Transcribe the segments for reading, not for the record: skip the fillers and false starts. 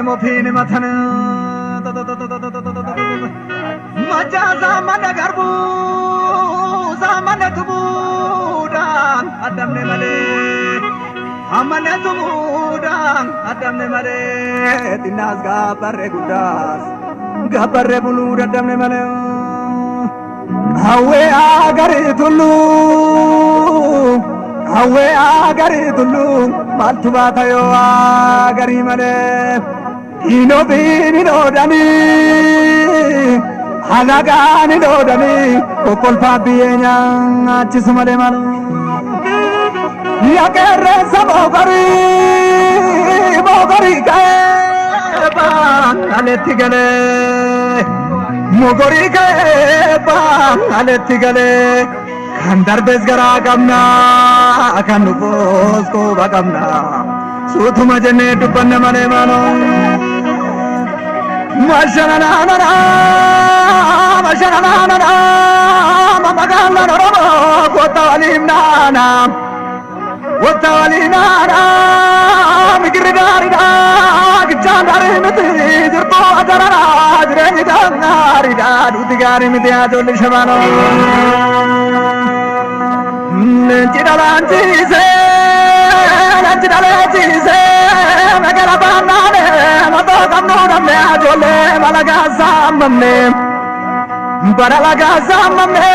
Nama ofiin himatan. Machaa saamana garbuu saamana tumuudhaan addamne malee. Amana tumuudhaan addamne malee. Xinnaas gaabbarree guddaas gaabbarree buluu daddamne malee. Hawwee agarii tulluu hawwee agarii tulluu maaltu baata yoo agarii malee. Inobiin hin oodanii alagaan hin oodanii kokkolfaa biyyee nyaachisu malee malu. Yaa qeerransa moogorii moogorii ka'ee baan aletti galee moogorii ka'ee baan aletti galee kan darbes garaa qabna kan dhufus quba qabna suutuma jennee dubbanna malee maaloo. Mashananana mashananana magaalaan Oromoo goota waliin naana. Goota waliin naana migirri gaariidha gichaan gaarii miti jirtuu adarara jireenyi gaariidha duuti gaarii miti ijoollee shabaanoo. Leenci dhalaan ciisee leenci dhalee ciisee magala baannaane matoo qabnuu dhabne ijoollee malagaa saammamne. Bara lagaa saammamne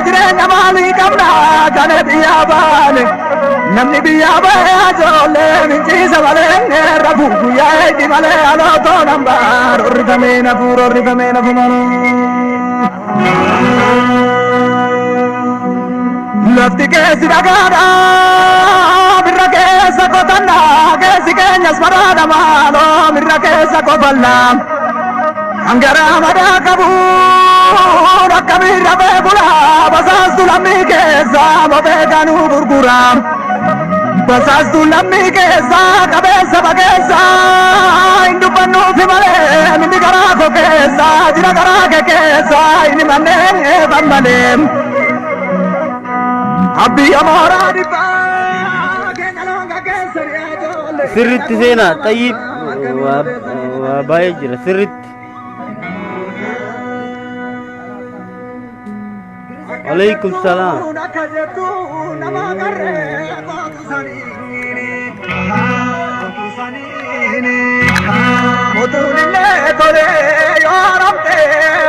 jireenya maalii qabna kana biyyaa baane. Namni biyyaa bahe ijoollee minciisa malee rafuu guyyaa eegi malee alootoo nambaa rorrifamee nafuu rorrifamee nafu maloo. Lafti keessi dhagaadha birra keessa qotanna keessi keenyas maraadha maaloo mirra keessa qofalla. Kan garaa madaa qabu akka mirra beekula basaastu lammii keessa mobee kanuu gurgura. Basaastu lammii keessa qabeessa bageessa hin dubbannuufi malee minni garaa koo keessa jira garaa kee keessa inni manneen eefan malee. Abiyya mooraa dhibbaa keenya loonga keessa ijoollee. Sirritti seenaa xayyib waa baay'ee jira sirritti. Alaikum salaam. Akka jettu nama qarree kootu saniini. Kootu saniini. Mootuun illee tolee yoo ramte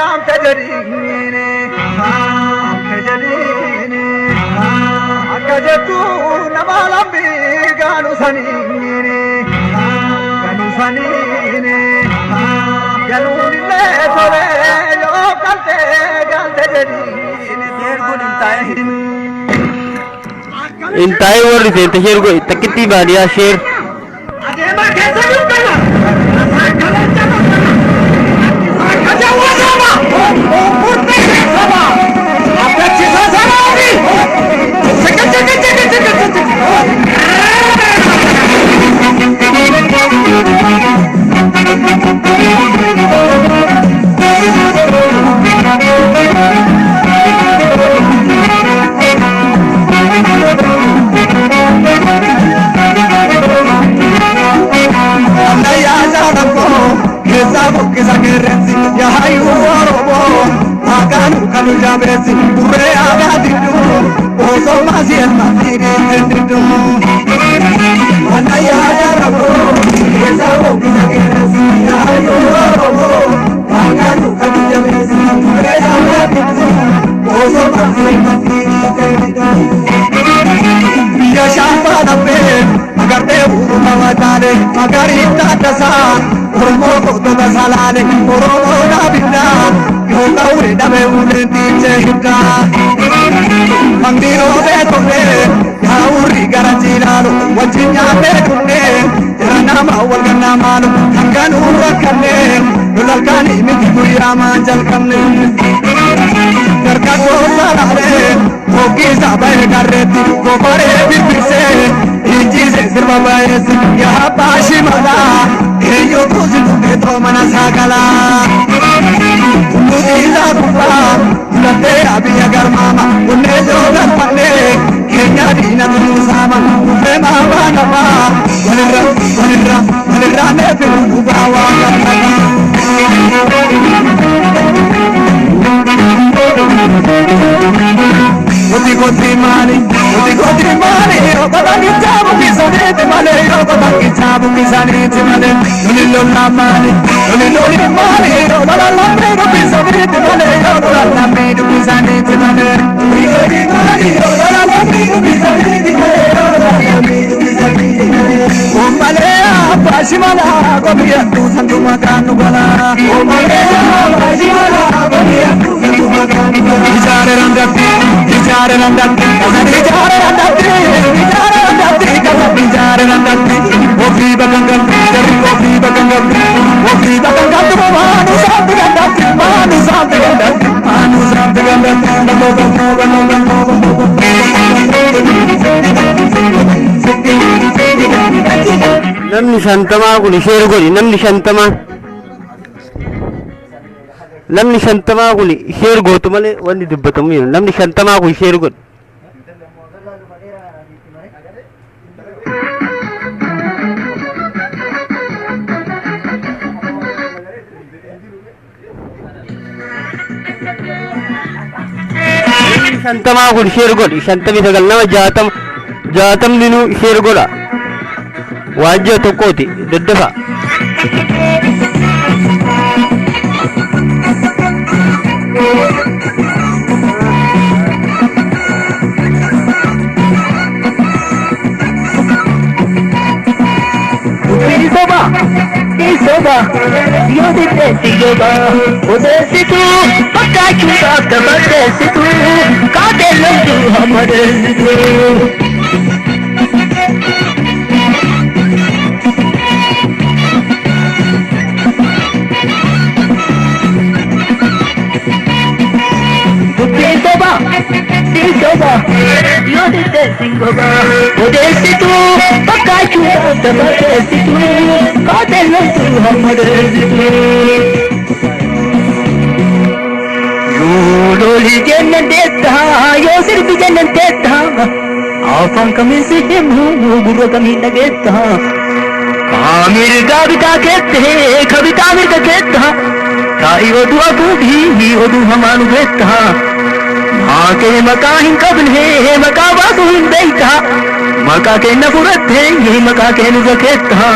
amte jedhiini. Amte jedhiini. Akka jettu nama lambii gaanu saniini. Gaanu saniini. Galuun illee tolee yoo galte galte jedhiini. Hin taa'ee warri seente share godhi takkittii baadiyyaa share. Adeema keessa dubbana. Akka jawwaatama. Murtee keessama. Abdachiisa sanaani. Sika sika sika sika sika. Ammayyaa jaalakoo keessa buqqisa qeerrensi yaayyuu Oromoo maqaan kanu jabeessi burree aadaa didduu osoo maasii elmatii didduu. Ammayyaa jaalakoo keessa buqqisa qeerrensi yaayyuu Oromoo maqaan kanu jabeessi burree aadaa didduu osoo maasii elmatii didduu. Biyya shaafa dhabbee agartee uumama mataale magariisa tasaa Oromoo gootota salaale Oromoo dhaabiddaa yoo qawwee dhabe uleen dhiichee hiddaa. Mandiroo beekomnee yaa'urri gara jiilaalu wajjin nyaatee dhunnee jara nama wal gannaa maalu kan ganuu rakkannee lolalkaanii miti guyyaa maan jalqabne. Dargaggoota laalee hoggiisa bahe garreetti gofaree birbisee ijjiise sirba bayeesse yaa abbaa shimalaa eenyutu si dhufe toomana saagalaa. Tulluutiisaa gubbaa fudhattee abiyya garmaama onnee yoo galfannee keenya diinatu nu saama dhufee maabaa namaa walirra walirra walirraa neefiru. maali nuti gooti maali yoo qotan kitaabu kisaniiti malee yoo qotan kitaabu kisaniiti malee nuni lola maali nuni loli maali yoo lola lammii dubbisaniiti malee yoo lola lammii dubbisaniiti malee nuti gooti maali yoo lola lammii dubbisaniiti malee yoo lola lammii dubbisaniiti malee. Umalee abbaa shimalaa qophiyadhu santuma kaanu galaa. Umalee abbaa shimalaa qophiyadhu santuma kaanu galaa. Ijaare randatti ijaare randatti kasan ijaare randatti ijaare randatti kasan ijaare randatti ofii bakka galtu jarri ofii bakka galtu ofii bakka galtu maanu saanti gandatti maanu saanti gandatti maanu saanti gandatti galoo galoo galoo galoo. Namni 50 kun share godhi. Namni 50, namni 50 kun share gootu malee wanni dubbatamu jiru. Namni 50 kun share godhi. Namni 50 kun share godhi. 59, nama 60, 60 nu share godha. Waajjira tokkooti daddafa. Isoba, isoba, yoo diddeessi goba, odeessitu fakkaachuudhaaf dabarteessitu, kaatee loltu hamma deessitu. Dubbii soba, isoba, yoo diddeessi goba, odeessitu fakkaachuudhaaf dabarteessitu, kaatee loltu hamma deessitu. Yoo loli jennan deettaa, yoo sirbi jennan teettaa, afaan kamiin si himu, gurra kamiin dhageettaa. Kaa mirgaa bitaa keette, ka bitaa mirga keetta, taa'ii oduu afuufii oduu hamaa nu beektaa. Maakee maqaa hin qabne, maqaa baasuu hin beektaa. Maqaa keenya fudhatte, maqaa kee nurra keetta.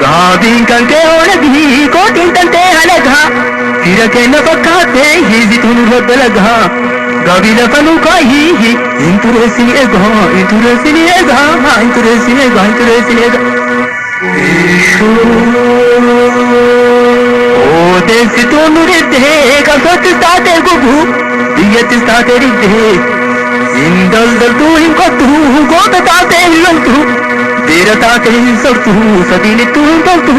Gaabiin kan kee oolagii, kootiin kan kee halagaa. Fira keenya fakkaatte, hiisituu nurra dalagaa. Gaabii lafa nu kaayii, hin tureessini eegaa, hin tureessini eegaa, hin tureessini eegaa, hin tureessini eegaa. Odeessituun nu riddee, qabsoottis taatee gubuu, biyyattis taatee riddee. Hin daldaltuu hin qottu, goota taatee hin loltu, beera taatee hin sortu, sadiinittuu hin toltu.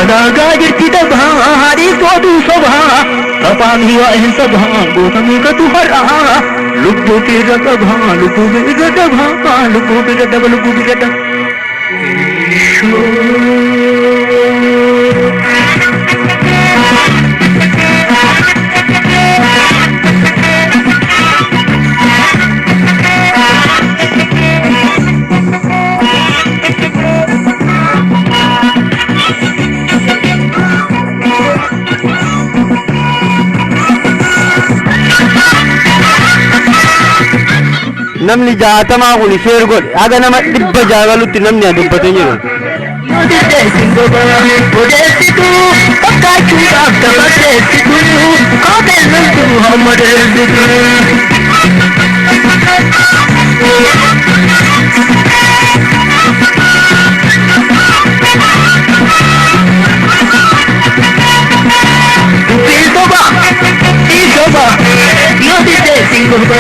Dalagaa jirti dabaa, haadhiif oduu sobaa, taphaan waa hin sabaa, goota meeqatu har'aa. Lubbuu irra qabaa, lubbuu irra dabaa, lubbuu irra daba, lubbuu irra daba. Namni 60 kun share godhi. Haga nama 600 galutti namni haa dubbatee jiru. Yoo diddeessi goba, odeessitu fakkaachuudhaaf dabarteessitu, kaatee loltu hamma deessitu. Dubbii soba, isoba, yoo diddeessi goba,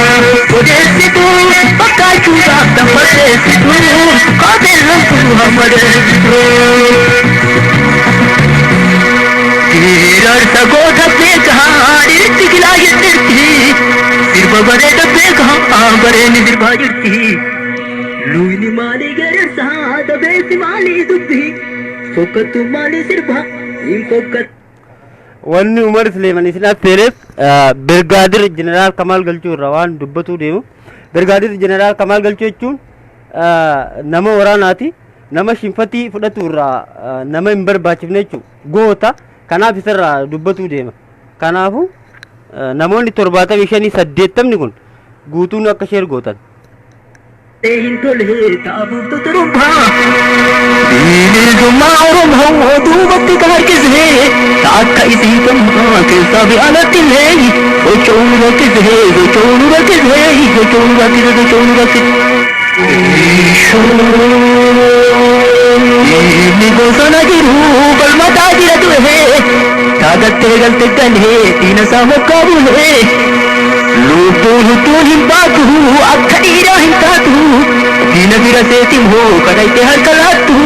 odeessitu fakkaachuudhaaf dabarteessitu, kaatee loltu hamma deessitu. Geerarsa goota beekaa, dhiirti kilaa jettirti, sirba bareeda beekaa, bareenni sirbaa jirti. Luyni maalii geerarsa, dabeessi maalii dubbii, fokkattu maalii sirba, hin fokkattu. Wanni Umar Suleeman isin affeereef Birgaadir Jeneraal Kamaal Galchuu irraa waan dubbatuu deemu. Birgaadir Jeneraal Kamaal Galchuu jechuun nama waraanaati. Nama shinfatii fudhatu irraa nama hin barbaachifne jechuudha. Goota kanaaf isarraa dubbatuu deema. Kanaafuu namoonni 75, 80 kun Guutuun akka share gootan. Hin tole taafuuf turumbaa. Bilisummaa Oromoo duubatti ka harkisee akka isii gammaa keessaa fi alatti illee socho'uu rakkisee, socho'uu rakkisee, socho'uu rakkisee, socho'uu rakkisee. Inni bosona jiru falmataa jira du'e taagattee galte galee diina isaa mokkaa bulee lubbuun hudduun hin baatu, akka dhiiraa hin taatu, diina bira seetim hoo kadhayte harka laattu.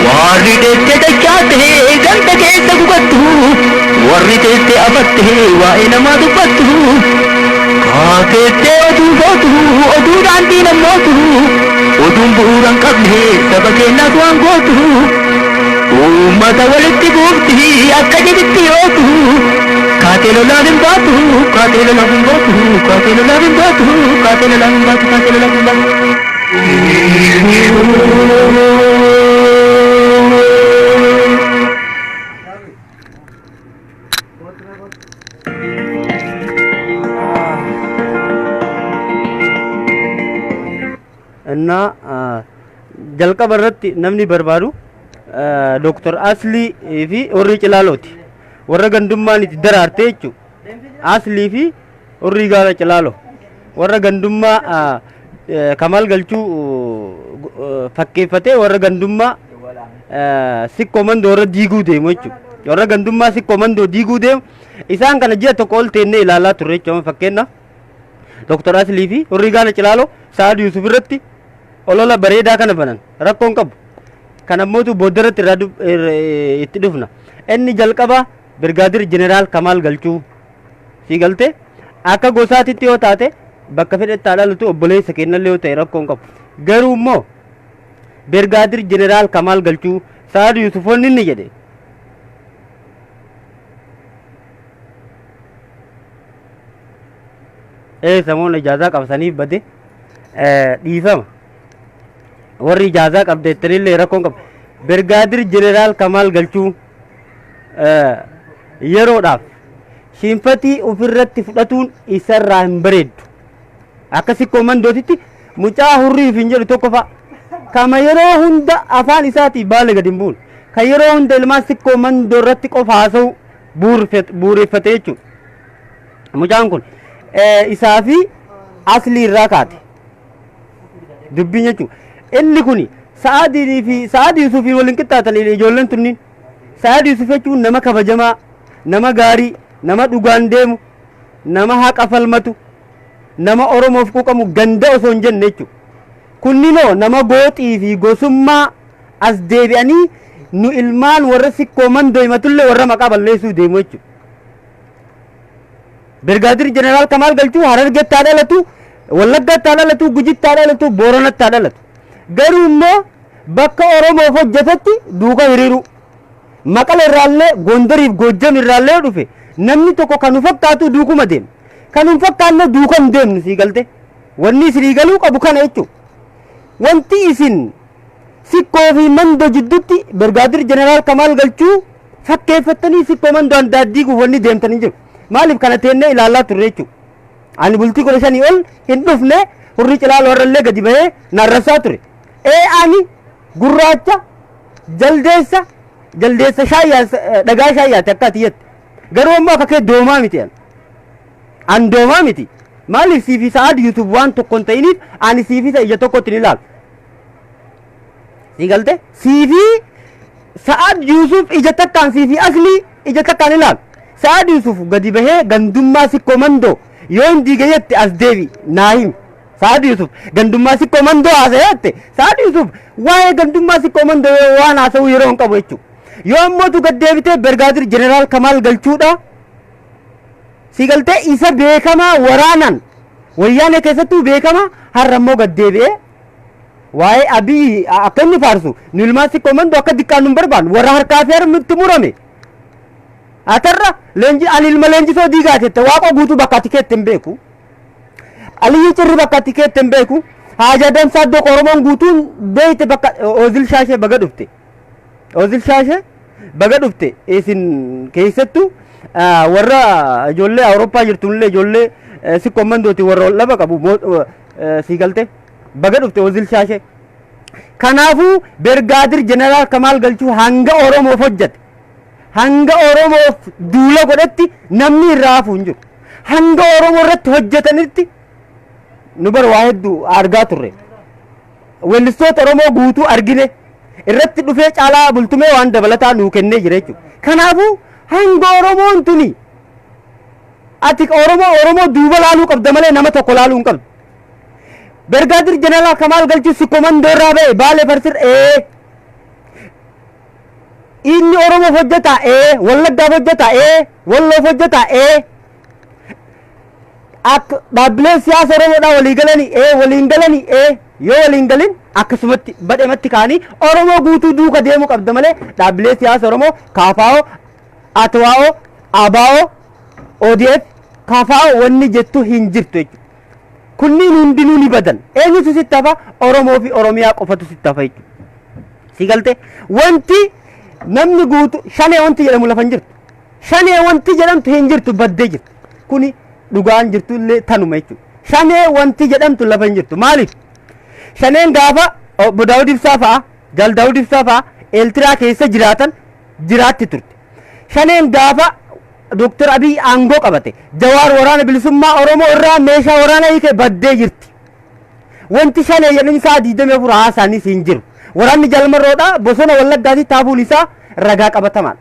Warri teessee dachaate ganda keessa gubattu, warri teessee afatte waa'ee namaa dubbattu, kaateessee oduu gootu, oduudhaan diina mootu, oduun bu'uura hin qabne saba keenyaaf waan gootu, uummata walitti buufti akka jibitti yootu. Kaatee lolaaf hin baatu, kaatee lolaaf hin baatu, kaatee lolaaf hin baatu, kaatee lolaaf hin baatu, kaatee lolaaf hin baatu. Innaa jalqaba irratti namni barbaadu Dooktar Aslii fi warri Cilaalooti. Warra gandummaan itti daraarte jechuudha. Aslii fi warri gaara Cilaaloo. Warra gandummaa Kamaal Galchuu fakkeeffatee warra gandummaa Sikkoo Mandoo warra diiguu deemu jechuudha. Warra gandummaa Sikkoo Mandoo diiguu deemu isaan kana ji'a tokko ol teennee ilaalaa turre jechuudha. Fakkeenyaaf, Dooktar Aslii fi warri gaara Cilaaloo Sa'ad Yusuf irratti olola bareedaa kana banan, rakkoon qabu. Kan ammootu booddarratti irraa itti dhufna. Inni jalqaba Birgaadir Jeneraal Kamaal Galchuu si galte, akka gosaatitti yoo taate bakka fedhetti haa dhalatu, obboleessa kennallee yoo ta'e rakkoon qabu. Garuu immoo Birgaadir Jeneraal Kamaal Galchuu Sa'ad Yusufoonni inni jedhe ee samoon ijaazaa qabsaniif bade, dhiifama. Warri ijaazaa qabdeettanillee rakkoon qabu. Birgaadir Jeneraal Kamaal Galchuu yeroodhaaf shinfatii ofirratti fudhatuun isarraa hin bareeddu. Akka Sikkoo Mandootitti mucaa hurriif hin jedhu tokko fa'a. Kama yeroo hunda afaan isaatii baala gadi hin buune. Kan yeroo hunda ilmaan Sikkoo Mandoo irratti qofa haasa'u bu'uureffate jechuudha. Mucaan kun isaa fi Aslii irraa kaate. Dubbiin jechuudha. Inni kuni Sa'aadii fi Sa'aadii Yusufiin waliin qixxaatan ijoolleen tunniin. Sa'aadii Yusuf jechuun nama kabajamaa, nama gaarii, nama dhugaan deemu, nama haqa falmatu, nama Oromoof quuqamu, ganda osoo hin jenne jechuudha. Kunninoo nama gooxii fi gosummaa as deebi'anii nu ilmaan warra Sikkoo Mandoo himatullee warra maqaa balleessuu deemu jechuudha. Birgaadir Jeneraal Kamaal Galchuu Harargetti haa dhalatu, Wallaggaatti haa dhalatu, Gujitti haa dhalatu, Booranatti haa dhalatu. Garuu immoo bakka Oromoof hojjetetti duuka hiriiru. Maqala irraallee, Gondariif Goojjam irraallee dhufe namni tokko kan nu fakkaatu duukuma deema. Kan hin fakkaanne duuka hin deemnu, sii galte. Wanni isinii galuu qabu kana jechuudha. Wanti isin Sikkoo fi Mandoo jidduutti Birgaadir Jeneraal Kamaal Galchuu fakkeeffattanii Sikkoo Mandoo adda diiguuf wanni deemtan hin jiru. Maaliif kana teennee ilaalaa turre jechuudha. Ani bultii 15 ol hin dhufne, hurrii Cilaaloo irrallee gadi bahee narrasaa ture. Ee, ani gurraacha jaldeessa, jaldeessa shaayyaa, dhagaa shaayyaati akka ati jette. Garuu ammoo akka kee doomaa miti ani. An doomaa miti. Maaliif siifi Sa'aad Yusuf waan tokko hin ta'iniif ani siifi isa ija tokkotti ni ilaalu. Si galte, siifi Sa'aad Yusuf ija takkaan, siifi Aslii ija takkaan ilaalu. Sa'aad Yusuf gadi bahee gandummaa Sikkoo Mandoo yoo hin diige jette as deebi naa himi. Sa'aad Yusuf gandummaa Sikkoo Mandoo haasa'e jette, Sa'aad Yusuf waa'ee gandummaa Sikkoo Mandoo waan haasa'u yeroo hin qabu jechuudha. Yoo ammoo tu gad deebitee Birgaadir Jeneraal Kamaal Galchuudha. Si galtee, isa beekamaa waraanan Wayyaanee keessattuu beekamaa, har'a immoo gad deebi'ee waa'ee Abiyyi akka inni faarsu, nu ilmaan Sikkoo Mandoo akka diqqaan nu hin barbaannu, warra harkaa fi harmi murame. Atarra leenji ani ilma leenjisoo diigaa jette, Waaqoo Guutuu bakka ati keette hin beeku. Aliyyi Cirri bakka ati keette hin beeku. Haajaa Damsaa iddoo Oromoon guutuun beeyte bakka Oozil Shaashee baga dhufte. Oozil Shaashee baga dhufte. Isin keessattuu warra ijoollee Awurooppaa jirtunillee ijoollee Sikkoo Mandooti warra ol dhaba qabu sii galte baga dhufte Ozil Shaashee. Kanaafuu Birgaadir Jeneraal Kamaal Galchuu hanga Oromoof hojjete, hanga Oromoof duula godhetti namni irraa hafu hin jiru. Hanga Oromoo irratti hojjetanitti nu bara waa hedduu argaa turre. Weellistoota Oromoo guutuu argine irratti dhufee Caalaa Bultumee waan dabalataa nuu kennee jira jechuudha. Kanaafuu hanga Oromoon tuni ati Oromoo duuba laaluu qabda malee nama tokko laaluu hin qabdu. Birgaadir Jeneraal Kamaal Galchuu Sikkoo Mandoo irraa ba'e, Baalee Farsir ee. Inni Oromoof hojjeta ee, Wallaggaaf hojjeta ee, Walloof hojjeta ee. Akka dhaabbileen siyaasa Oromoodhaa walii galanii ee, waliin galanii ee, yoo waliin galin akkasumatti badhematti kaanii Oromoo guutuu duuka deemuu qabda malee dhaabbilee siyaasa Oromoo KFO, ATWAO, ABO, ODF, KFO wanni jettu hin jirtu jechuudha. Kunniin hundinuu ni badan. Eenyutu sitti hafa? Oromoo fi Oromiyaa qofatu sitti hafa jechuudha. Si galte? Wanti namni guutu shanee wanti jedhamu lafa hin jirtu. Shanee wanti jedhamtu hin jirtu, baddee jirti. Kuni dhugaan jirtu illee tanuma jechuudha. Shanee wanti jedhamtu lafa hin jirtu. Maaliif? Shaneen gaafa obbo Daawud Ibsaa fa'a, Jaal Daawud Ibsaa fa'a Eeltiraa keessa jiraatan jiraatti turte. Shaneen gaafa Dooktar Abiy aangoo qabate, Jawaar waraana bilisummaa Oromoo irraa meeshaa waraanaa hiike baddee jirti. Wanti shanee jedhan isaa 24 haasaanis hin jiru. Waraanni Jalmarroodha bosona Wallaggaatti taafuun isaa ragaa qabatamaadha.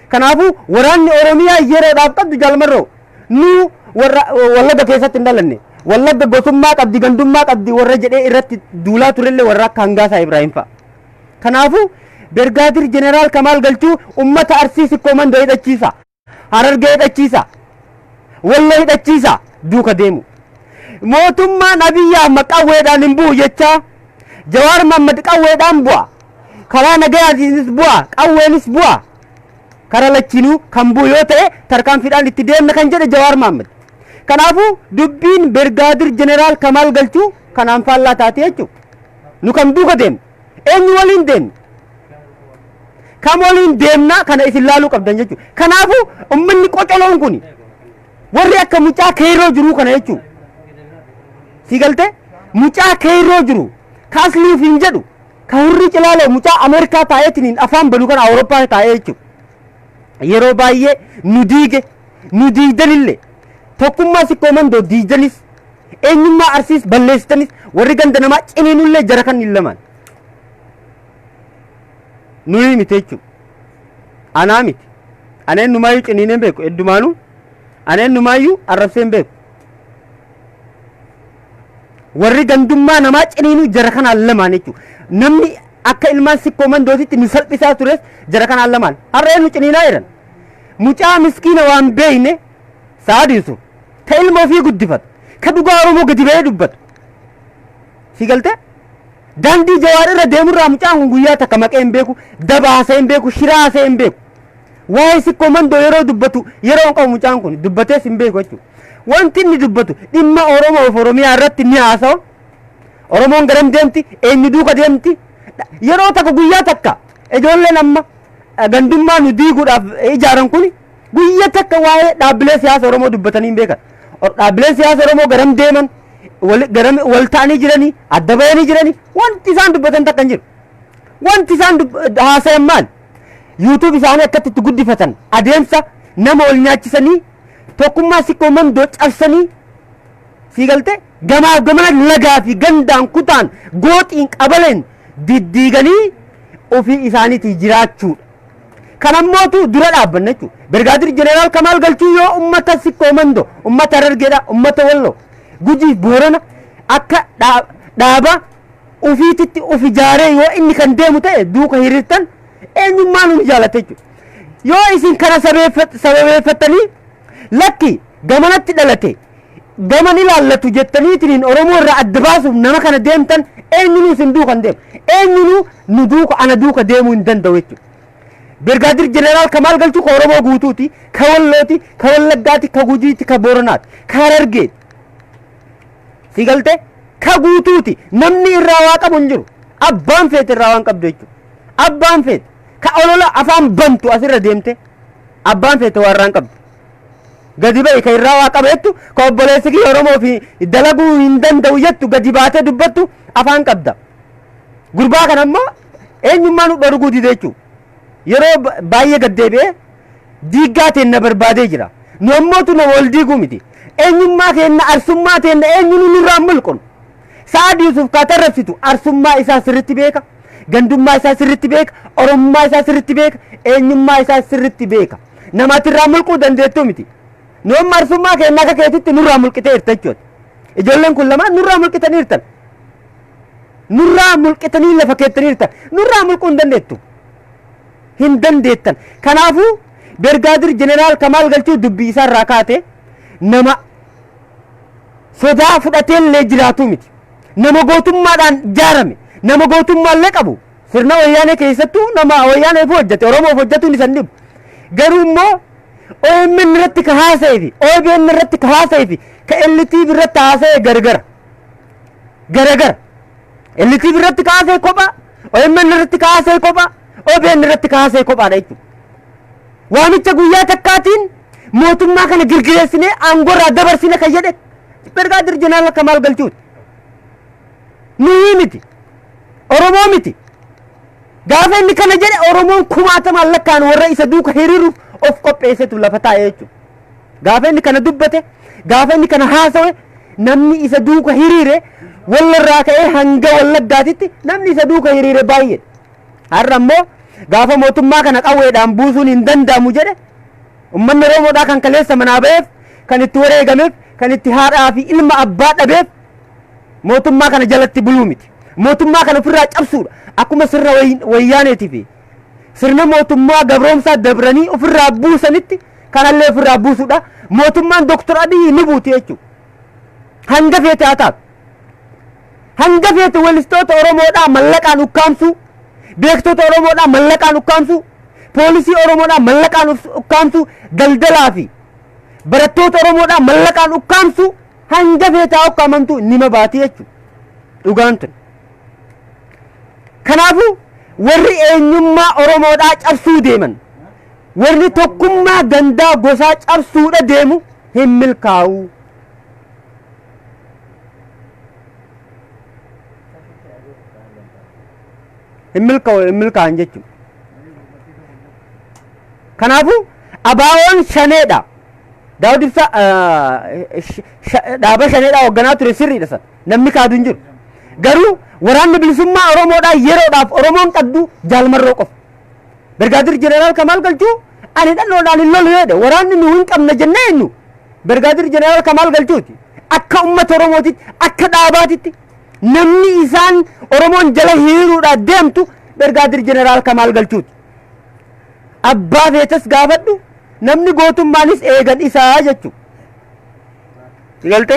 Kanaafuu waraanni Oromiyaa yeroodhaaf qabdu Jalmarroo nu warra Wallagga keessatti hin dhalanne. Wallagga gosummaa qabdi, gandummaa qabdi warra jedhee irratti duulaa turellee warra akka Hangaasaa Ibraahim fa'a. Kanaafuu Birgaadir Jeneraal Kamaal Galchuu ummata Arsii Sikkoo Mandoo hidhachiisa. Harargee hidhachiisa. Walloo hidhachiisa. Duuka deemu. Mootummaan Abiyyi Ahmad qawweedhaan hin bu'u jechaa Jawaar Mohammad qawweedhaan bu'a. Karaa nagayaatiinis bu'a. Qawweenis bu'a. Karaa lachiinuu kan bu'u yoo ta'e tarkaanfiidhaan itti deemna kan jedhe Jawaar Mohammad. Kanaafuu dubbiin Birgaadir Jeneraal Kamaal Galchuu kanaan faallaa taate jechuudha. Nu kam duuka deemna? Eenyu waliin deemna? Kam waliin deemna kana isin laaluu qabdan jechuudha. Kanaafuu uummanni qocoloon kun warri akka mucaa keeroo jiruu kana jechuudha. Si galtee? Mucaa keeroo jiru ka asliif hin jedhu ka hurrii cilaaloo mucaa Ameerikaa taa'eetiin afaan banu kana Awurooppaa taa'ee jechuudha. Yeroo baay'ee nu diige, nu diigdanillee, tokkummaa Sikkoo Mandoo diigdanis, eenyummaa Arsiis balleessitanis, warri ganda namaa ciniinullee jara kan hin lamaan. Nuyi miti jechuudha. Anaa miti. Ana eenyumaayyuu ciniinee hin beeku. Heddumaanuu ana eenyumaayyuu arrabsee hin beeku. Warri gandummaa namaa ciniinuu jara kanaan lamaan jechuudha. Namni akka ilmaan Sikkoo Mandootitti nu salphisaa tures jara kanaan lamaan. Har'a eenyu ciniinaa jiran? Mucaa miskiina waan beekne Sa'aad Yusuf ka ilma ofii guddifatu, ka dhugaa Oromoo gadi ba'ee dubbatu. Si galtee? Daandii Jawaar irra deemurraa mucaan kun guyyaa takka maqee hin beeku, daba haasa'ee hin beeku, shiraa haasa'ee hin beeku. Waa'ee Sikkoo Mandoo yeroo dubbatu yeroo hin qabu mucaan kun dubbatees hin beeku jechuudha. Wanti inni dubbatu dhimma Oromoo fi Oromiyaa irratti ni haasa'a. Oromoon garam deemti? Eenyu duuka deemti? Yeroo takka guyyaa takka ijoolleen amma gandummaa nu diiguudhaaf ijaaran kun guyyaa takka waa'ee dhaabbilee siyaasa Oromoo dubbatanii hin beekan. Dhaabbileen siyaasa Oromoo garam deeman, garam wal ta'anii jiranii, adda bahanii jiranii, wanti isaan dubbatan takka hin jiru. Wanti isaan haasayan maal? YouTube isaanii akkatti itti guddifatan, adeemsa nama wal nyaachisanii, tokkummaa Sikkoo Mandoo cabsanii, sii galte, gamaa gamana lagaa fi gandaan kutaan gooxiin qabaleen diddiiganii ofii isaaniitii jiraachuudha. Kan ammootu dura dhaabbanna jechuudha. Birgaadir Jeneraal Kamaal Galchuu yoo ummata Sikkoo Mandoo, ummata Harargeedha, ummata Walloo, Gujii, Boorana akka dhaaba ofiititti of ijaaree yoo inni kan deemu ta'e duuka hiriirtan eenyummaa nu jaalate jechuudha. Yoo isin kana sababeeffattanii lakki gamanatti dhalate gaman ilaallatu jettaniitiin Oromoo irraa adda baasuuf nama kana deemtan eenyunuu isin duuka hin deemu. Eenyunuu nu duuka ana duuka deemuu hin danda'u jechuudha. Birgaadir Jeneraal Kamaal Galchuu ka Oromoo guutuuti, ka Wallooti, ka Wallaggaati, ka Gujiiti, ka Booranaati, ka Harargeeti. Si galte? Ka guutuuti. Namni irraa waa qabu hin jiru. Abbaan feete irraa waan qabdu jechuudha. Abbaan feete. Ka olola afaan bantu asirra deemte abbaan feete waa irraa hin qabdu. Gadi ba'i ka irraa waa qaba jettu, ka obboleessi kiyya Oromoo fi dalaguu hin danda'u jettu gadi baatee dubbattu afaan qabda. Gurbaa kana immoo eenyummaa nu dhorguu dide jechuudha. Yeroo baay'ee gad deebi'ee diiggaa teenna barbaadee jira. Nu ammootu nama wal diiguu miti. Eenyummaa keenna arsummaa teenna eenyuun nurraa hin mulqunu. Sa'ad Yusuf ka tarrabsitu arsummaa isaa sirritti beeka. Gandummaa isaa sirritti beeka. Oromummaa isaa sirritti beeka. Eenyummaa isaa sirritti beeka. Namatti irraa mulquu dandeettuu miti. Nu amma arsummaa keenna akka keetitti nurraa mulqiteerta jechuudha. Ijoolleen kun lamaan nurraa mulqitaniirtan. Nurraa mulqitanii lafa keettaniirtan. Nurraa mulquu hin dandeettu. Hin dandeettan. Kanaafuu Bergaadir Jeneraal Kamaal Galchuu dubbii isaa irraa kaate nama sodaa fudhateellee jiraatu miti. Nama gootummaadhaan ijaarame, nama gootummaallee qabu. Sirna wayyaanee keessattuu nama wayyaaneef hojjete, Oromoof hojjetuun isa hin dhibu. Garuu immoo OMN irratti ka haasa'ee fi OBN irratti ka haasa'ee fi ka LTV irratti haasa'e gargara. Garagara. LTV irratti ka haasa'e kophaa, OMN irratti ka haasa'e kophaa, OBN irratti ka haasa'e kophaadha jechuudha. Waamicha guyyaa takkaatiin mootummaa kana girgireessinee aangoo irraa dabarsine kan jedhe Birgaadir Jeneraal Kamaal Galchuuti. Nuyi miti. Oromoo miti. Gaafa inni kana jedhe Oromoon kumaatamaan lakkaan warra isa duuka hiriiruuf of qopheessetu lafa taa'e jechuudha. Gaafa inni kana dubbate, gaafa inni kana haasawe, namni isa duuka hiriire wallarraa ka'ee hanga wallaggaatitti namni isa duuka hiriire baay'eedha. Har'a immoo gaafa mootummaa kana qawweedhaan buusuun hin danda'amu jedhe uummanni Oromoodhaa kan kaleessa manaa ba'eef, kan itti wareegameef, kan itti haadhaa fi ilma abbaa dhabeef mootummaa kana jalatti buluu miti. Mootummaa kana ofirraa cabsuudha. Akkuma sirna wayyaaneetii fi sirna mootummaa gabroomsaa dabranii ofirraa buusanitti kanallee ofirraa buusuudha. Mootummaan Dooktar Abiyyi ni buuti jechuudha. Hanga feete haa taatu. Hanga feete weellistoota Oromoodhaa mallaqaan ukkaamsuu, beektota Oromoodhaa mallaqaan ukkaamsuu, poolisii Oromoodhaa mallaqaan ukkaamsuu, daldalaa fi barattoota Oromoodhaa mallaqaan ukkaamsuu hanga feete haa ukkaamamtu nima baati jechuudha. Dhugaan tun. Kanaafuu warri eenyummaa Oromoodhaa cabsuu deeman, warri tokkummaa gandaa gosaa cabsuudha deemu hin milkaa'u. Hin milkaa'u, hin milkaa'an jechuudha. Kanaafuu ABO'n shaneedha. Daawud Ibsaa dhaaba shaneedha hoogganaa ture sirriidha sana. Namni kaadu hin jiru. Garuu waraanni bilisummaa Oromoodhaa yeroodhaaf Oromoon qabdu Jaalmarroo qofa. Birgaadir Jeneraal Kamaal Galchuu ani dhalloodhaan hin lolu jedhe waraanni nu hin qabna jennee jennu Birgaadir Jeneraal Kamaal Galchuuti. Akka uummata Oromootitti akka dhaabaatitti namni isaan Oromoon jala hiriiruudhaan deemtu Birgaadir Jeneraal Kamaal Galchuuti. Abbaa feetas gaafadhu namni gootummaanis eegan isaa jechuudha. Galte?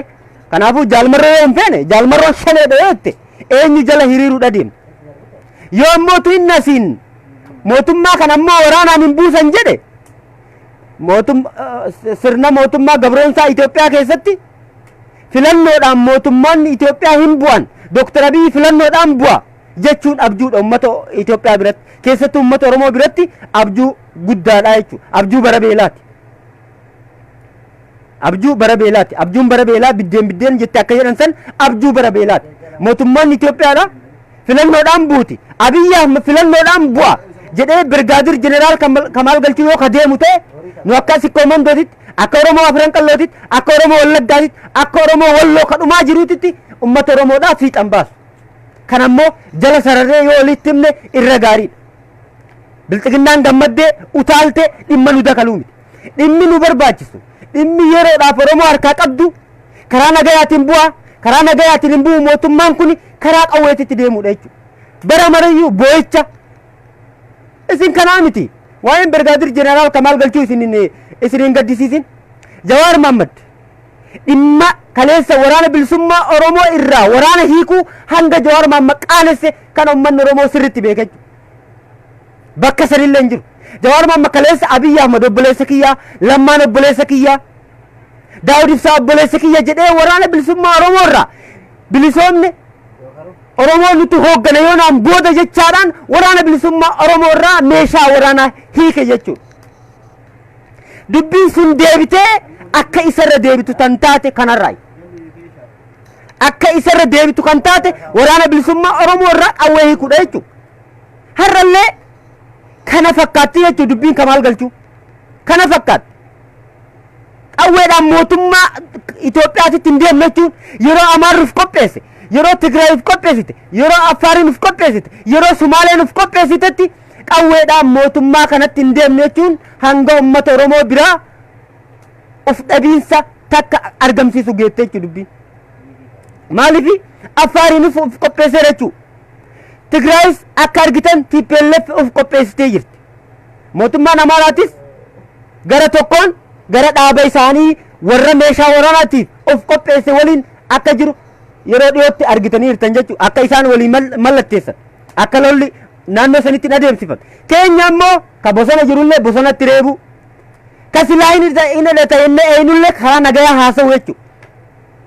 Kanaafuu jaalmarroo yoo hin feene jaalmarroon shaneedha yoo jette eenyu jala hiriiruudha deemta. Yoo ammoo inni asiin mootummaa kana ammoo waraanaan hin buusan jedhe sirna mootummaa gabroonsaa Itoophiyaa keessatti filannoodhaan mootummaan Itoophiyaa hin bu'an Dooktar Abiyyi filannoodhaan bu'a jechuun abjuudha uummata Itoophiyaa biratti keessattuu uummata Oromoo biratti abjuu guddaadha jechuudha abjuu bara beelaati. Abjuu bara beelaati. Abjuun bara beelaa biddeen biddeen jette akka jedhan san abjuu bara beelaati. Mootummaan Itoophiyaadha filannoodhaan buuti. Abiyyi Ahmed filannoodhaan bu'a jedhee Birgaadir Jeneraal Kamaal Galchuu yoo ka deemu ta'e nu akka Sikkoo Mandootitti, akka Oromoo Afran Qallootitti, akka Oromoo Wallaggaatitti, akka Oromoo Walloo ka dhumaa jiruutitti uummata Oromoodhaa fiixan baasu. Kan ammoo jala sararree yoo walitti himne irra gaariidha. Bilxiginnaan gammaddee utaaltee dhimma nu dakaluu miti. Dhimmi nu barbaachisu, dhimmi yeroodhaaf Oromoo harkaa qabdu karaa nagayaatiin bu'aa, karaa nagayaatiin hin bu'u mootummaan kun karaa qawweetitti deemuudha jechuudha. Bara marayyuu boo'icha isin kanaa miti. Waa'een Birgaadir Jeneraal Kamaal Galchuu isin hin gaddisiisin. Jawaar Mohammad dhimma kaleessa waraana bilisummaa Oromoo irraa waraana hiikuu hanga Jawaar Mohammad qaanesse kan uummanni Oromoo sirriitti beeka jechuudha. Bakka sanillee hin jiru. Jawaar Mohammad kaleessa Abiyyi Ahmad obboleessa kiyyaa, Lammaan obboleessa kiyyaa, Daawud Ibsaa obboleessa kiyya jedhee waraana bilisummaa Oromoo irraa bilisoomne Oromoo nuti hooggana yoonaan booda jechaadhaan waraana bilisummaa Oromoo irraa meeshaa waraanaa hiike jechuudha. Dubbiin sun deebitee akka isarra deebitu tan taate kanarraayi. Akka isarra deebitu kan taate waraana bilisummaa Oromoo irraa qawwee hiikuudha jechuudha. Har'allee kana fakkaatti jechuudha dubbiin Kamaal Galchuu. Kana fakkaatti. Qawweedhaan mootummaa Itoophiyaatitti hin deemne jechuun yeroo Amaarri of qopheesse, yeroo Tigraay of qopheessite, yeroo Affaariin of qopheessite, yeroo Sumaaleen of qopheessitetti qawweedhaan mootummaa kanatti hin deemne jechuun hanga uummata Oromoo biraa of dhabiinsa takka argamsiisu geette jechuudha dubbiin. Maaliif Affaariin of qopheesseera jechuudha. Tigraayis akka argitan TPLF of qopheessitee jirti. Mootummaan Amaaraatis gara tokkoon gara dhaaba isaanii warra meeshaa waraanaatiif of qopheesse waliin akka jiru yeroo dhiyootti argitanii jirtan jechuudha. Akka isaan waliin mallatteessan. Akka lolli naannoo sanitti hin adeemsifan. Keenya immoo ka bosona jirullee bosonatti reebu. Ka silaa hin hidhata inni eenyullee karaa nagayaa haasa'u jechuudha.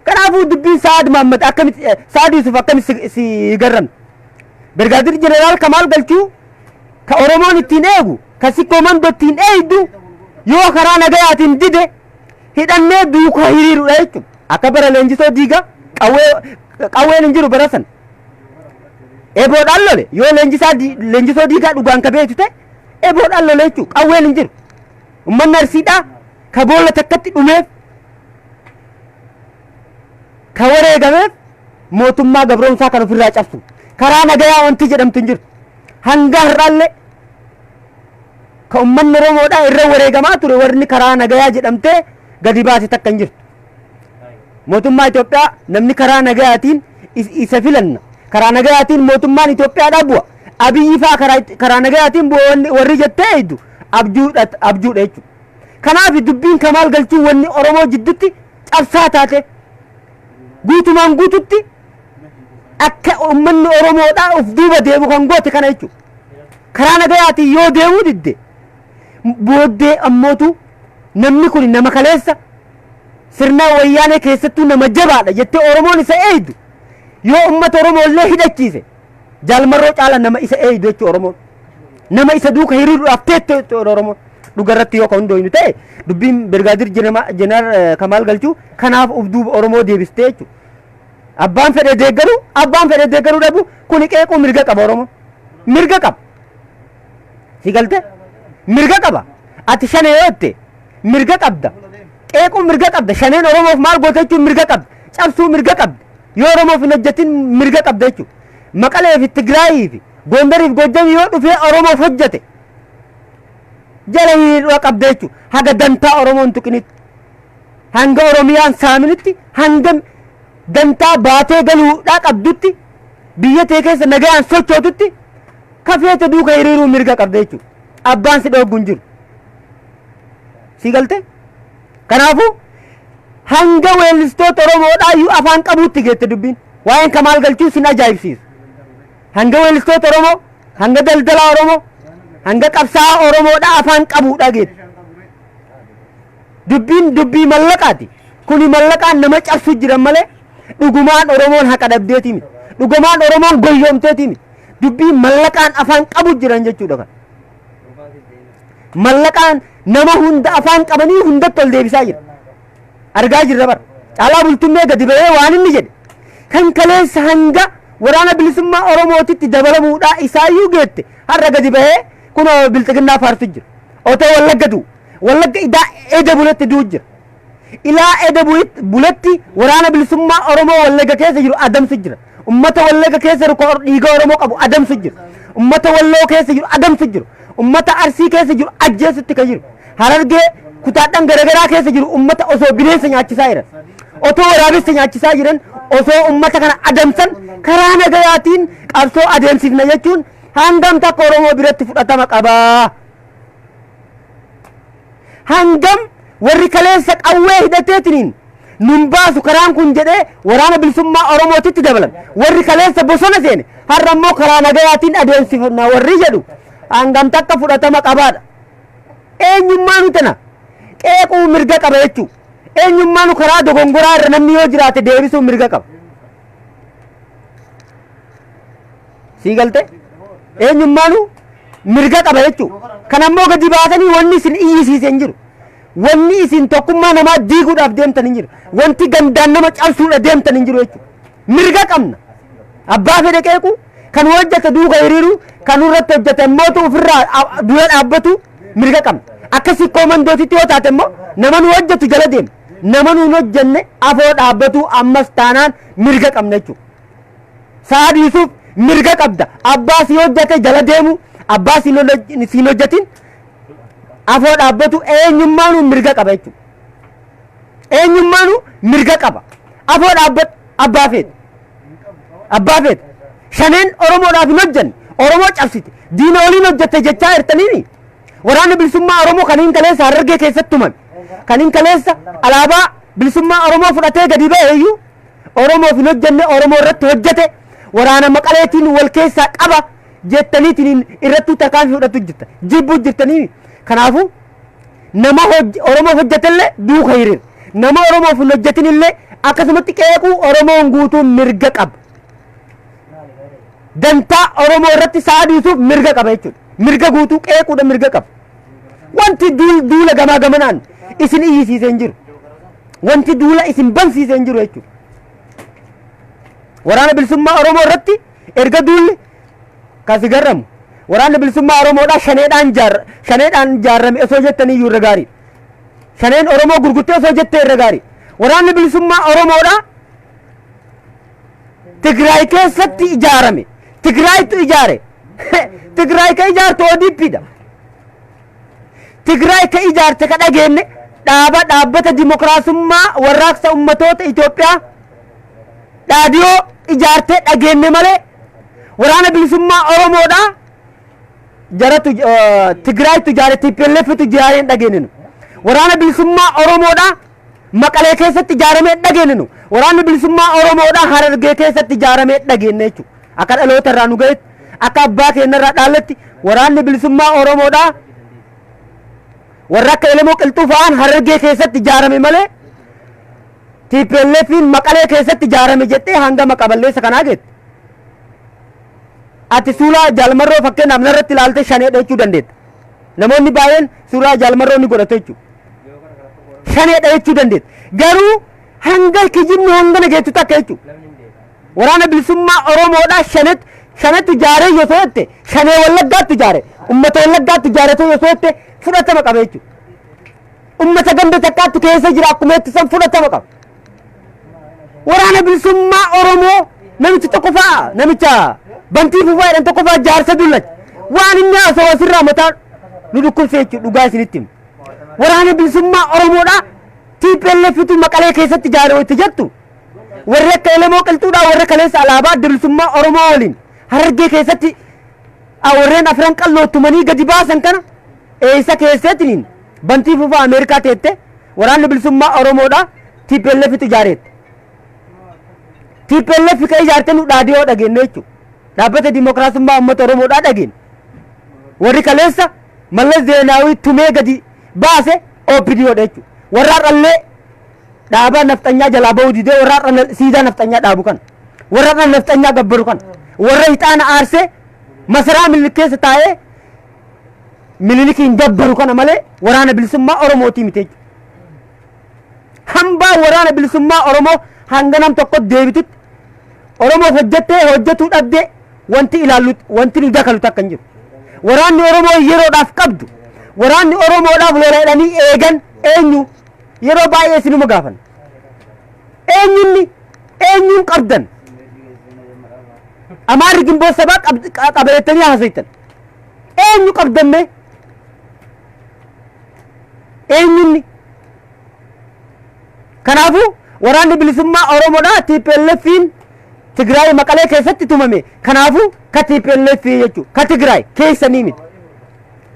Kanaafuu dubbiin Sa'aad Mahammad akkamitti Sa'aad Yusuf akkamitti si garramte. Birgaadir Jeneraal Kamaal Galchuu ka Oromoon ittiin eegu ka Sikkoo Mandoo ittiin eegdu yoo karaa nagayaatiin dide hidhannee duukaa hiriirudha jechuudha. Akka bara leenjisoo diigaa qawwee qawween hin jiru bara san. Eboodhaan lole yoo leenjisaa leenjisoo diigaa dhugaan ka beektu ta'e eboodhaan lole jechuudha qawween hin jiru. Uummanni Arsiidhaa ka boolla takkatti dhumeef ka wareegameef mootummaa gabroomsaa kan ofirraa cabsu karaa nagayaa wanti jedhamtu hin jirtu. Hanga har'aallee ka uummanni Oromoodhaa irra wareegamaa ture warri karaa nagayaa jedhamtee gadi baase takka hin jirtu. Mootummaa Itoophiyaa namni karaa nagayaatiin isa filanna. Karaa nagayaatiin mootummaan Itoophiyaadhaa bu'a. Abiyyi fa'aa karaa nagayaatiin bu'a warri jettee eegdu abjuudha abjuudha jechuudha. Kanaaf dubbiin Kamaal Galchuu wanni Oromoo jidduutti cabsaa taate guutumaan guututti akka uummanni Oromoodhaa of duuba deemu kan goote kana jechuudha. Karaa nagayaatiin yoo deemuu didde booddee ammootu namni kun nama kaleessa sirna wayyaanee keessattuu nama jabaadha jettee Oromoon isa eegdu yoo uummata Oromoo illee hidhachiise Jaal Marroo caala nama isa eegdu jechuudha Oromoon. Nama isa duuka hiriiruudhaaf teettu jechuudha Oromoon. Dhuga irratti yoo kan hundooynu ta'e dubbiin Birgaadir Jeneraal Kamaal Galchuu kanaaf of duuba Oromoo deebistee jechuudha. Abbaan fedhe deeggaruu abbaan fedhe deeggaruu dhabu kuni qeequu mirga qaba Oromoon. Mirga qaba. Si galte? Mirga qaba. Ati shane yoo jette mirga qabda. Qeequu mirga qabda. Shaneen Oromoof maal goote jechuun mirga qabda. Cabsuu mirga qabda. Yoo Oromoof hin hojjetin mirga qabda jechuudha. Maqalee fi Tigraayii fi Gondarii fi Gojjamii yoo dhufee Oromoof hojjete jala hiriiruu qabda jechuudha. Haga dantaa Oromoo hin tuqinitti. Hanga Oromiyaan saaminitti hanga dantaa baatee galuudhaa qabdutti biyya tee keessa nagayaan sochootutti kafeete duuka hiriiruu mirga qabda jechuudha. Abbaan si dhooggu hin jiru. Si galte? Kanaafuu hanga weellistoota Oromoodhaa iyyuu afaan qabuutti geette dubbiin. Waa'een Kamaal Galchuu sin ajaa'ibsiisu. Hanga weellistoota Oromoo, hanga daldalaa Oromoo, hanga qabsaa'aa Oromoodhaa afaan qabuudhaa geette. Dubbiin dubbii mallaqaati. Kuni mallaqaan nama cabsu jiran malee dhugumaan Oromoon haqa dhabdeetii miti. Dhugumaan Oromoon goyyoomteetii miti. Dubbii mallaqaan afaan qabu jiran jechuudha kan. Mallaqaan nama hunda afaan qabanii hundatti ol deebisaa jira. Argaa jirra bara. Caalaa Bultummee gadi ba'ee waan inni jedhe. Kan kaleessa hanga waraana bilisummaa Oromootitti dabalamuudhaa isaayyuu geette har'a gadi ba'ee kunoo bilxiginnaa faarsu jira. Otoo Wallagga du'u. Wallagga idaa eda buletti du'u jira. Ilaa eda buletti waraana bilisummaa Oromoo Wallagga keessa jiru adamsu jira. Ummata Wallagga keessa jiru kan dhiiga Oromoo qabu adamsu jira. Ummata Walloo keessa jiru adamsu jiru. Ummata Arsii keessa jiru ajjeesutti kan jiru. Harargee kutaadhaan garaagaraa keessa jiru ummata osoo bineensa nyaachisaa jiran. Otoo waraabessa nyaachisaa jiran osoo ummata kana adamsan karaa nagayaatiin qabsoo adeemsifna jechuun hangam takka Oromoo biratti fudhatama qabaa. Hangam warri kaleessa qawwee hidhateetiniin nun baasu karaan kun jedhee waraana bilisummaa Oromootitti dabalan. Warri kaleessa bosona seene har'a immoo karaa nagayaatiin adeemsifna warri jedhu hangam takka fudhatama qabaadha. Eenyummaa nu tana qeequu mirga qaba jechuu. Eenyummaa nu karaa dogongoraa irra namni yoo jiraate deebisuu mirga qaba. Sii galte? Eenyummaanu mirga qaba jechuudha. Kan ammoo gadi baasanii wanni isin iyyisiise hin jiru. Wanni isin tokkummaa namaa diiguudhaaf deemtan hin jiru. Wanti gandaan nama cabsuudha deemtan hin jiru jechuudha. Mirga qabna. Abbaa fedhe qeequ, kan hojjete duuka hiriiru, kan irratti hojjete immoo ofirraa dura dhaabbatu mirga qabna. Akka Sikkoo Mandootitti yoo taate immoo nama nu hojjetu jala deema. Nama nu hin hojjenne afoo dhaabbatu ammas taanaan mirga qabna jechuudha. Sa'aad Yusuuf, mirga qabda. Abbaa si hojjete jala deemu, abbaa si hin hojjetin afoo dhaabbatu eenyummaanuu mirga qaba jechuudha. Eenyummaanuu mirga qaba. Afoo dhaabbatu abbaa feete. Abbaa feete. Shaneen Oromoodhaaf hin hojjenne. Oromoo cabsite. Diina waliin hojjette jechaa jirtaniini. Waraanni Bilisummaa Oromoo kan hin kaleessa Harargee keessatti tumame. Kan hin kaleessa alaabaa bilisummaa Oromoo fudhatee gadi ba'e iyyuu Oromoof hin hojjenne, Oromoo irratti hojjete, waraana Maqaleetiin wal keessaa qaba jettaniitiin irrattuu tarkaanfii fudhatu jirta. Jibbuu jirtanii. Kanaafuu nama Oromoof hojjetellee duuka hiriira. Nama Oromoof hin hojjetinillee akkasumatti qeequu Oromoon guutuun mirga qaba. Dantaa Oromoo irratti sa'a dhiisuuf mirga qaba jechuudha. Mirga guutuu qeequudha mirga qaba. Wanti duula gamaa gamanaan isin iyyisiisee hin jiru. Wanti duula isin bansiisee hin jiru jechuudha. Waraana Bilisummaa Oromoo irratti erga duulli kan si garramu Waraanni Bilisummaa Oromoodhaa shaneedhaan ijaarame osoo jettanii iyyuu irra gaarii. Shaneen Oromoo gurgurtee osoo jettee irra gaarii. Waraanni Bilisummaa Oromoodhaa Tigraay keessatti ijaarame. Tigraaytu ijaare. Tigraay ka ijaarte ODP dha. Tigraay ka ijaarte ka dhageenne dhaaba Dhaabbata Dimokiraasummaa Warraaqsa Ummatoota Itoophiyaa, Dhaadiyoo, ijaartee dhageenne malee Waraana Bilisummaa Oromoodhaa jaratu Tigraaytu ijaare, TPLFtu ijaaree hin dhageenne nu. Waraana Bilisummaa Oromoodhaa Maqalee keessatti ijaaramee dhageenne nu. Waraanni Bilisummaa Oromoodhaa Harargee keessatti ijaaramee dhageenne jechuudha. Akka dhaloota irraa nu gahetti, akka abbaa keenya irraa dhaalletti, Waraanni Bilisummaa Oromoodhaa warra akka Elemoo Qilxuu fa'aan Harargee keessatti ijaarame malee TPLFin Maqalee keessatti ijaarame jettee hanga maqaballeessa kanaa geette. Ati suuraa Jaalmarroo fakkeenyaaf narratti ilaaltee shaneedha jechuu dandeetta. Namoonni baay'een suuraa Jaalmarroo ni godhatu jechuudha. Shaneedha jechuu dandeetta. Garuu hanga kijibni hangana geettu takka jechuudha. Waraana Bilisummaa Oromoodhaa shanetu ijaaree yoo jette, shanee Wallaggaatti ijaare, ummata Wallaggaatti ijaarate yoo jette fudhatama qaba jechuudha. Ummata ganda takkaatti keessa jira akkuma itti san fudhatama qaba. Waraana Bilisummaa Oromoo namichi tokko fa'a, namicha Bantii Fufaa jedhan tokko fa'a, jaarsa dullacha. Waan inni haasa'u asirraa mataa nu dhukkubse jechuudha, dhugaa isinitti himu. Waraana Bilisummaa Oromoodhaa TPLFtu Maqalee keessatti ijaare itti jettu, warri akka Elemoo Qilxuudhaa, warra kaleessa alaabaa Adda Bilisummaa Oromoo waliin Harargee keessatti warreen Afran Qalloo tumanii gadi baasan kana eessa keesseetiniin Bantii Fufaa Ameerikaa teette Waraanni Bilisummaa Oromoodhaa TPLFtu ijaareette. TPLF ka ijaarte nu Dhaadiyoo dhageenne jechuudha. Dhaabbata Dimokiraasummaa Uummata Oromoodhaa dhageenne. Warri kaleessa Mallas Zeenaawii tumee gadi baase OPDOdha jechuudha. Warra har'allee dhaaba nafxanyaa jalaa bahuu didee, warra har'a siidaa nafxanyaa dhaabu kana. Warra har'a nafxanyaa gabbaru kana. Warra ixaana aarsee masaraa Minilik keessa taa'ee Minilikiin gabbaru kana malee Waraana Bilisummaa Oromootii miti jechuudha. Hambaa Waraana Bilisummaa Oromoo hanga nam tokko deebitutti Oromoof hojjettee hojjetuu dhabdee wanti ilaallu, wanti nu dakalu takka hin jiru. Waraanni Oromoo yeroodhaaf qabdu, waraanni Oromoodhaaf lola jedhanii eegan eenyu? Yeroo baay'ee isinuma gaafan. Eenyunni eenyuun qabdan? Amaarri Gimboo Sabaa qaba jettanii haasoftan. Eenyu qabdan mee? Eenyunni? Kanaafuu Waraanni Bilisummaa Oromoodhaa TPLFiin Tigraay Maqalee keessatti tumame. Kanaafuu ka TPLF jechuudha. Ka Tigraay keessanii miti.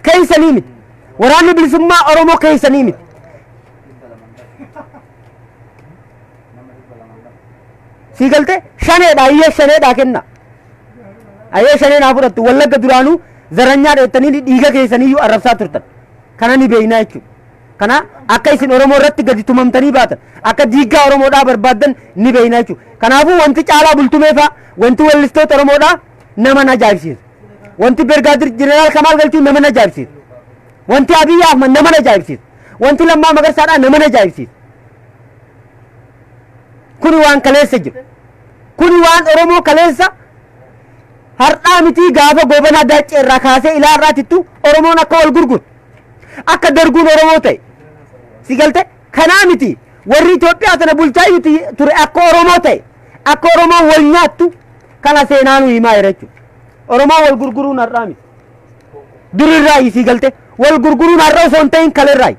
Keessanii miti. Waraanni Bilisummaa Oromoo keessanii miti. Sii galte, shaneedha, ayyee shaneedhaa kenna. Ayyee shaneen haa fudhattu. Wallagga duraanuu zaranyaa dheettanii dhiiga keessaniyyuu arrabsaa turtan. Kana ni beeknaa jechuudha. Kana akka isin Oromoo irratti gadi tumamtanii baatan, akka diiggaa Oromoodhaa barbaaddan ni beekna jechuudha. Kanaafuu wanti Caalaa Bultumee fa'a, wanti weellistoota Oromoodhaa nama na ajaa'ibsiisa. Wanti Bergaadir Jeneraal Kamaal Galchuu nama na ajaa'ibsiisa. Wanti Abiy Ahmad nama na ajaa'ibsiisa. Wanti Lammaa Magarsaadhaa nama ajaa'ibsiisa. Kuni waan kaleessa jiru. Kuni waan Oromoo kaleessa har'aa mitii, gaafa Goobanaa Daaccee irraa kaasee ilaa har'aatittu Oromoon akka wal gurgurtu, akka darguun Oromoo ta'e si galte. Kanaa miti, warri Itoophiyaa sana bulchaa ture akka Oromoo ta'e, akka Oromoon wal nyaattu kana seenaa nu himaa jira jechuudha. Oromoon wal gurguruun har'aa miti. Durirraa si galte, wal gurguruun har'a osoo hin ta'in kalerraa.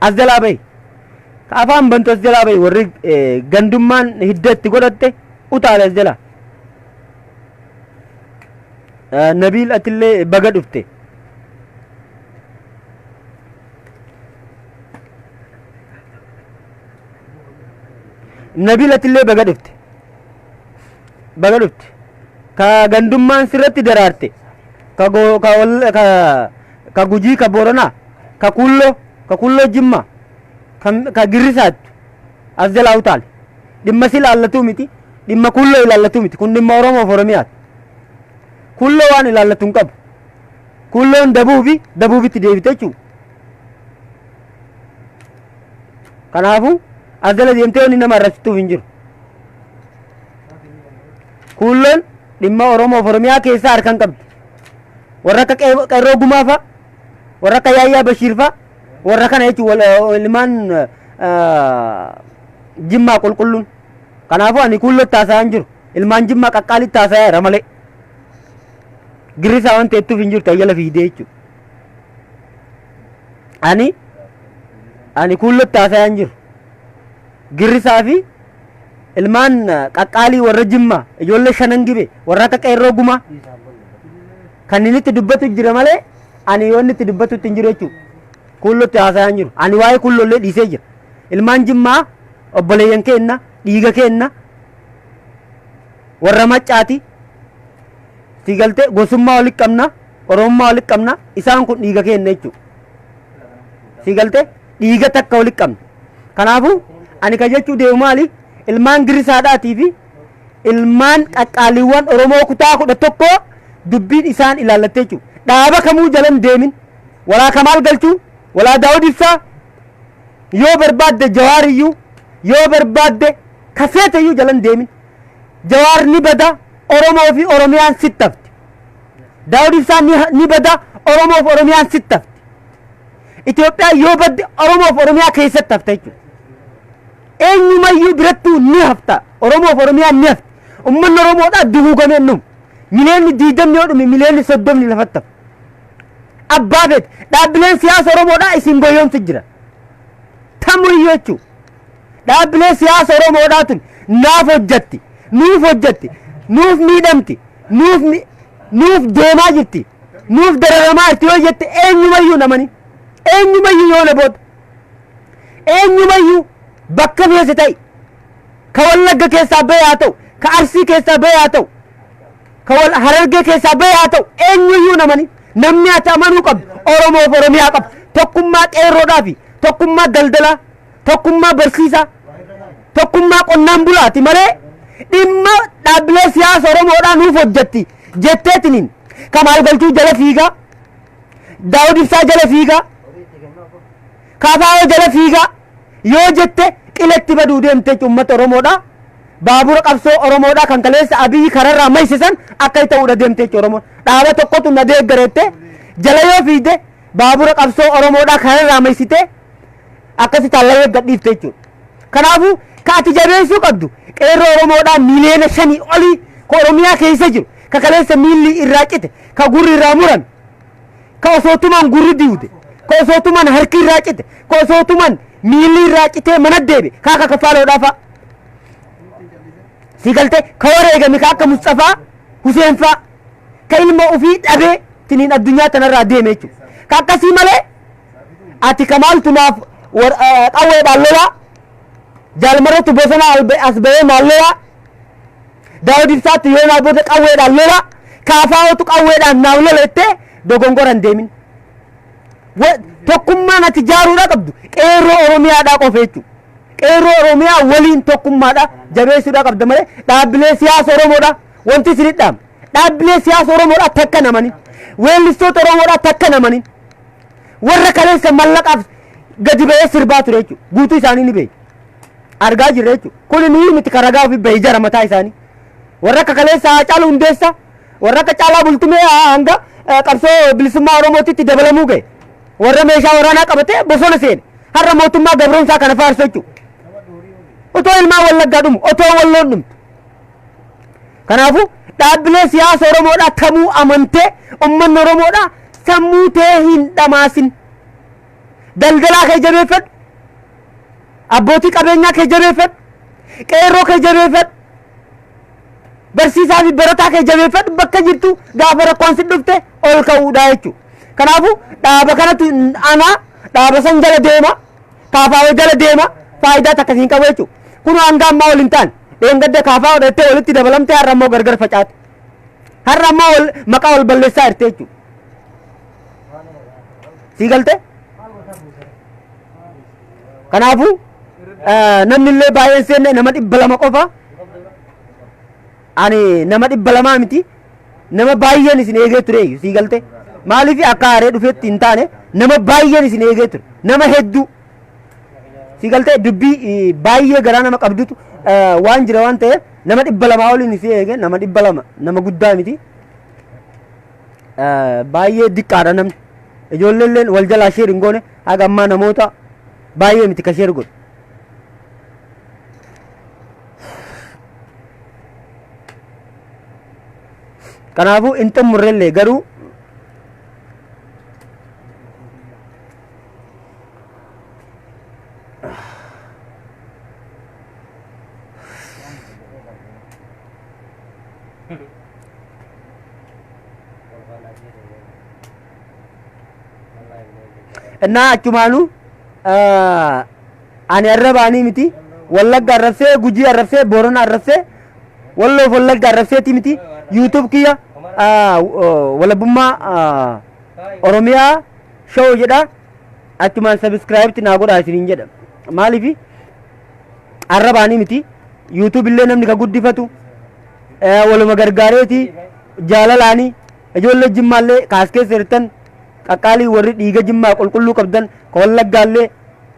As jalaa bahi. Ka afaan bantu as jalaa bahi. Warri gandummaan hidda itti godhatte utaale as jalaa. Nabiil, atillee baga dhufte. Nabiil, atillee baga dhufte. Baga dhufte. Ka gandummaan sirratti daraarte. Ka go ka wal ka ka Gujii, ka Booranaa, ka Kuulloo, ka Kuulloo Jimmaa, ka Girrisaattu as jalaa utaale. Dhimma si ilaallatuu miti. Dhimma Kuulloo ilaallatuu miti. Kun dhimma Oromoof Oromiyaati. Kuulloo waan ilaallatu hin qabu. Kuulloon dabuu fi dabuufitti deebite jechuudha. Kanaafuu as jala deemtee wanni nama arrabsituuf hin jiru. Kuulloon dhimma Oromoof Oromiyaa keessaa harka hin qabdu. Warra akka Qeerroo Gumaa fa'a, warra akka Yaayyaa Bashiir fa'a, warra kana jechuun ilmaan Jimmaa qulqulluun. Kanaafuu ani Kuullootti haasa'aa hin jiru. Ilmaan Jimmaa qaqqaalitti haasa'aa jira malee. Girrisaa waan ta'eef hin jirtu ayyala fiidee jechuudha. Ani Kuullootti haasa'aa hin jiru. Girrisaa fi ilmaan qaqqaalii warra Jimmaa, ijoollee Shanan Gibe, warra akka Qeerroo Gumaa kanneen itti dubbatu jira malee ani yoon itti dubbatutti hin jiru jechuudha. Kuullootti haasa'aa hin jiru. Ani waa'ee Kuulloollee dhiisee jira. Ilmaan Jimmaa obboleeyyan keenna, dhiiga keenna, warra Maccaati. Si galtee, gosummaa walitti qabna, Oromummaa walitti qabna, isaan kun dhiiga keenna jechuudha. Si galtee, dhiiga takka walitti qabna. Kanaafuu ani kan jechuu deemu maali? Ilmaan Girrisaadhaatii fi ilmaan qaqqaaliiwwan Oromoo kutaa 11 dubbiin isaan ilaallattee jechuudha. Dhaaba kamuu jala hin deemin. Walaa Kamaal Galchuu, walaa Daawud Ibsaa, yoo barbaadde Jawaariyyuu, yoo barbaadde kafeeteyyuu jala hin deemin. Jawaar ni bada, Oromoo fi Oromiyaan sitti hafti. Daawud Ibsaan ni bada, Oromoo fi Oromiyaan sitti hafti. Itoophiyaan yoo badde Oromoo fi Oromiyaa keessatti hafta jechuudha. Eenyumayyuu birattuu ni hafta. Oromoo fi Oromiyaan ni hafti. Uummanni Oromoodhaa duguugamee hin dhumu. Miliyoonni 20 yoo dhume, miliyoonni 30 lafatti hafa. Abbaa feete dhaabbileen siyaasa Oromoodhaa isin goyoomsu jira. Tamuyyuu jechuudha. Dhaabbileen siyaasa Oromoodhaa tun naaf hojjatti, nuuf hojjatti, nuuf miidhamti, nuuf deemaa jirti, nuuf dararamaa jirti yoo jette eenyumayyuu namani. Eenyumayyuu yoo na booda. Eenyumayyuu bakka feese ta'e, ka Wallagga keessaa bahe haa ta'u, ka Arsii keessaa bahe haa ta'u, ka wal Harargee keessaa bahe haa ta'u, eenyuyyuu namani. Namni ati amanuu qabdu Oromoof Oromiyaa qabdu. Tokkummaa qeerroodhaa fi tokkummaa daldalaa, tokkummaa barsiisaa, tokkummaa qonnaan bulaati malee dhimma dhaabbilee siyaasa Oromoodhaa nuuf hojjetti jetteetiniin Kamaal Galchuu jala fiigaa, Daawud Ibsaa jala fiigaa, Kaafaa'oo jala fiigaa yoo jette qiletti baduu deemte jechuun uummata Oromoodhaa. Baabura qabsoo Oromoodhaa kan kaleessa Abiyyi kararraa maysisan akka ta'uudha deemte jechuudha Oromoon. Dhaaba tokkotu na deeggareette jala yoo fiigde baabura qabsoo Oromoodhaa kararraa maysitee akkasi taallayee gadhiifte jechuudha. Kanaafuu ka ati jabeessuu qabdu qeerroo Oromoodhaa miliyoona 5 olii ka Oromiyaa keessa jiru, ka kaleessa miilli irraa cite, ka gurri irraa murame, ka osoo tuman gurri diwde, ka osoo tuman harki irraa cite, ka osoo tuman miilli irraa citee mana deebi, ka akka Kaffaaloodhaa fa'a. Si galte, ka wareegame, ka akka Mustafaa Huseen fa'a, ka ilma ofii dhabee tiniin addunyaa tanarraa deeme jechuudha. Ka akkasii malee ati Kamaaltu naaf qawweedhaan lolaa, Jaalmarootu bosona as bahee naan lolaa, Daawud Ibsaatti yoo naa booda qawweedhaan lolaa, Kaafaa'ootu qawweedhaan naaf lola jettee dogongora hin deemin. Tokkummaan ati jaaruudhaa qabdu qeerroo Oromiyaadhaa qofa jechuudha. Qeerroo Oromiyaa waliin tokkummaadha jabeessuudhaa qabda malee dhaabbilee siyaasa Oromoodhaa wanti isin dhaamu. Dhaabbilee siyaasa Oromoodhaa takka namani. Weellistoota Oromoodhaa takka namani. Warra kaleessa mallaqaaf gadi ba'ee sirbaa ture jechuudha. Guutuu isaanii ni beeku. Argaa jirra jechuudha. Kuni nuyi miti kan ragaa ofii bahe jara mataa isaanii. Warra akka kaleessa Haacaaluu Hundeessaa, warra akka Caalaa Bultumee hanga qabsoo bilisummaa Oromootitti dabalamuu gahe. Warra meeshaa waraanaa qabatee bosona seene. Har'a mootummaa gabroomsaa kana faarsu jechuudha. Otoo ilmaan Wallaggaa dhumu, otoo Walloon dhumtu. Kanaafuu dhaabbilee siyaasa Oromoodhaa kamuu amantee uummanni Oromoodhaa sammuu tee hin dhamaasin. Daldalaa kee jabeeffadhu. Abbootii qabeenyaa kee jabeeffadhu. Qeerroo kee jabeeffadhu. Barsiisaa fi barataa kee jabeeffadhu bakka jirtu gaafa rakkoon si dhufte ol ka'uudha jechuudha. Kanaafuu dhaaba kanatu anaa dhaaba san jala deema. Kaafaawoo jala deema faayidaa takka siin qabu jechuudha. Kun hanga ammaa wal hin taane. Dheengadda kaafaa godhattee walitti dabalamtee har'a immoo gargar facaate. Har'a immoo wal maqaa wal balleessaa jirte jechuudha. Sii galtee? Kanaafuu namni illee baay'een seenne nama 200 qofa. Ani nama 200 miti. Nama baay'een isin eegee ture sii galte. Maaliif akka haaree dhufeetti hin taane nama baay'een isin eegee ture. Nama hedduu. Sii galtee dubbii baay'ee garaa nama qabdutu waan jira waan ta'eef nama 200 oliin isin eege nama 200 nama guddaa miti. Baay'ee diqqaadha namni. Ijoolleen wal jalaa sheer hin goone haga ammaa namoota baay'ee miti ka sheer godhu. Kanaafuu hin xumurrellee garuu Innaa achumaanuu ani arrabaanii miti Wallagga arrabsee Gujii arrabsee Boorana arrabsee Walloof Wallagga arrabseeti miti YouTube kiyya walabummaa Oromiyaa show jedha achumaan subscribe naa godhaa isiniin jedha maaliif arrabaanii miti YouTube illee namni ka guddifatu waluma gargaareeti jaalalaanii ijoollee Jimmaallee kaas keessa jirtan qaqqaalii warri dhiiga Jimmaa qulqulluu qabdan ka Wallaggaallee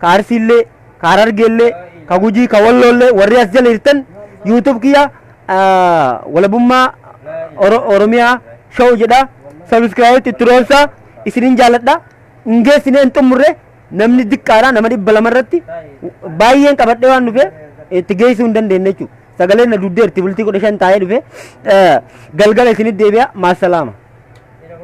ka Arsiillee ka Harargeellee ka Gujii ka Walloollee warri as jala jirtan YouTube kiyya walabummaa Oromiyaa show jedha subscribe itti roobsaa isinin jaaladha hin geessine hin xumurre namni diqqaadha nama 200 irratti baay'een qabadhee waan dhufe itti geessuu hin dandeenye jechuudha. Sagaleen na duddeerti bultii 15 taa'ee dhufe galgala isinitti deebi'a maasalaama.